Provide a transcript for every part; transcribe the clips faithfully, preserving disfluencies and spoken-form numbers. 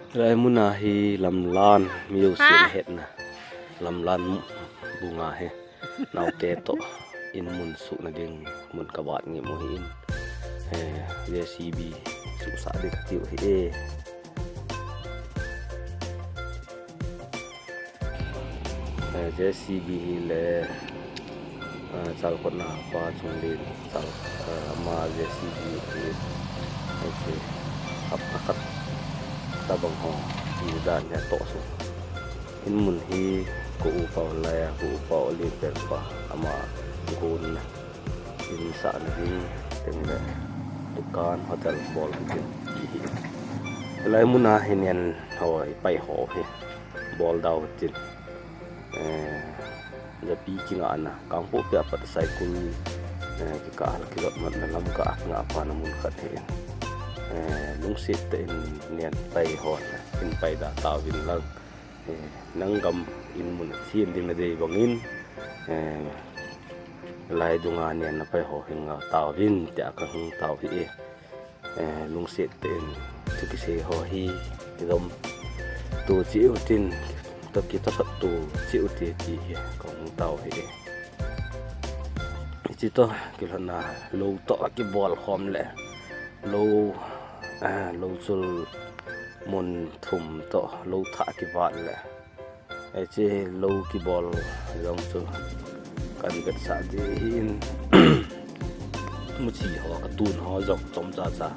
Lai muna hi lamlan, mi jouse na hetna. Lamlan bunga hi. Naote toh in mun suhna ding mun kavat ngim u hi in. Eh, J C B suhsah ding katiu hi e. Eh, J C B hi le, eh, chalkhotna pa chung din chal, eh, ama J C B hi, eh, hapta khat tabang ho, ti dan hi atoh suh. In mun hi ka upa u lai a, ka upa u Limper pa ama gon na. In sahna ding, teng le dukan, hotel bol ding ti hi. Lai muna hi nian ho, i pai ho hi. Bol dau tin. Eh, japi kingahna, Kangpokpi a pat Saikul, eh, kikah hal kijot matna lam kah kingah pana mun khat hi. Eh, lungset tah in nian pai ho na, in pai da tauvin lang. Eh, nang gam in mun thim ding na dei bangin, eh, lai dunga nian na pai ho hin ngah tauvin, tia kahung tau hi e. Eh, lungset tah in, thu kisei ho hi, kidom tu chiu tin, to kitosot tu chiu ti ti hi, kahung tau hi e. Hichi toh, kilhonna, lou toh kibol khom le, lou, ah, lou chul mun thum toh, lou thah kivat le. Hichi lou kibol jong chu kan vetsah ding hi in. Muchi ho, katun ho jong chomcha cha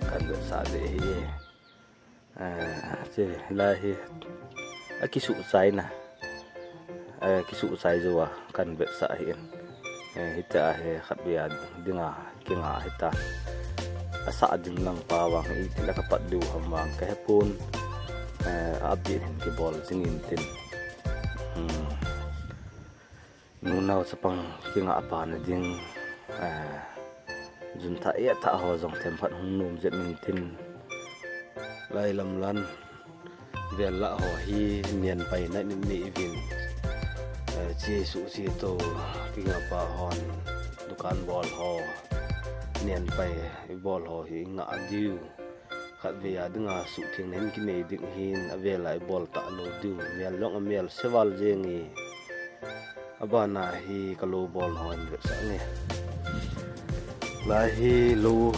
kan vetsah ding hi. Ah, hichi lai hi. Akisuh chaina. Eh, kisuh chai jou a kan vetsah hi in. Eh, hitia hi khatvei a dinga kingah hita. Asah ding lang pa vang hi, iti la kapat diu ham vang kahepon. Eh, update hin kibol jing in tin. Hmm. Nunao chapang kingah pana ding, eh, jun thah, eh, thah ho jong themkhat hung nom jep in tin. Lai lamlan vel lah ho hi nian paina nei nei uvin. Eh, chi suh chi to, kingah pa hon, dukan bol ho, nian pai bol ho hi ngah diu. Khatvei a dinga suhtheng na hin kinei ding hin, avel a i bol talou diu, mial jong amial seval jeng e. Abana hi ka lou bol ho in vetsah nge. Lai hi lou,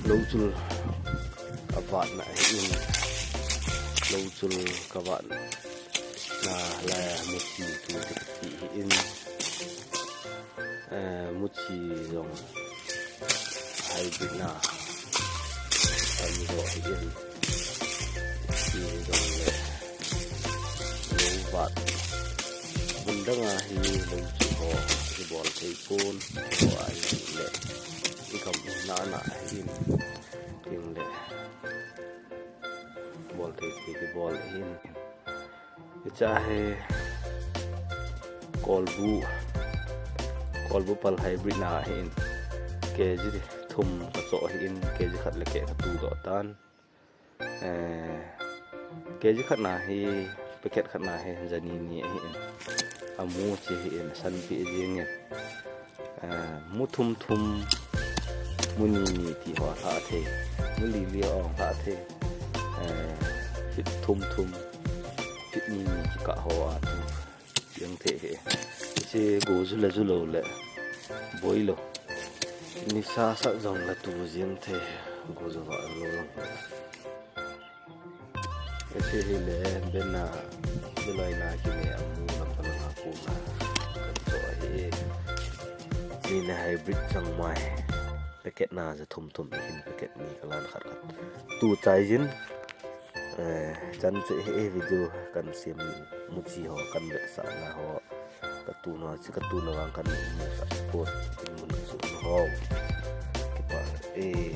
lou chul kavatna hi in, lou chul kavatna lai muchi tu ti hi in. Eh, muchi jong hybrid na tam jo hi in. Muchi jong le lou vat. Bundang a hi lou chu ho hi bol thei pon. Ho a hi le i kam na na hi in. Ting le bol thei thei ki bol hi in. Hicha hi kolbu, kolbu pal hybrid na hi in, K G thum kachoh hi in, K G khat le keh katu doh tan. Eh, K G khat na hi, packet khat na hi, jani ni hi in. Amu chi hi in, sanpi jing in. Eh, mu thum thum, mu ni ni ti ho lha thei, mu li li ho lha thei, eh, feet thum thum, feet ni ni kikah ho a tu jeng thei hi. Hichi go ju le ju lou le, boi lou. Nisa sat jong le tu jeng thei, go ju va lou lang. Hichi hi le, bena, bulai na kine amu lam pa lang a kona kachoh hi. Ni le hybrid chang mai. Packet na ja thum thum hin packet ni kalan khat khat. Tu chai jin. Eh, chan chu hi video kan sem muchi ho kan vetsah na ho. Katun ho, chi katun ho vang kan vetsah support. Mun su ho. Kipa, eh.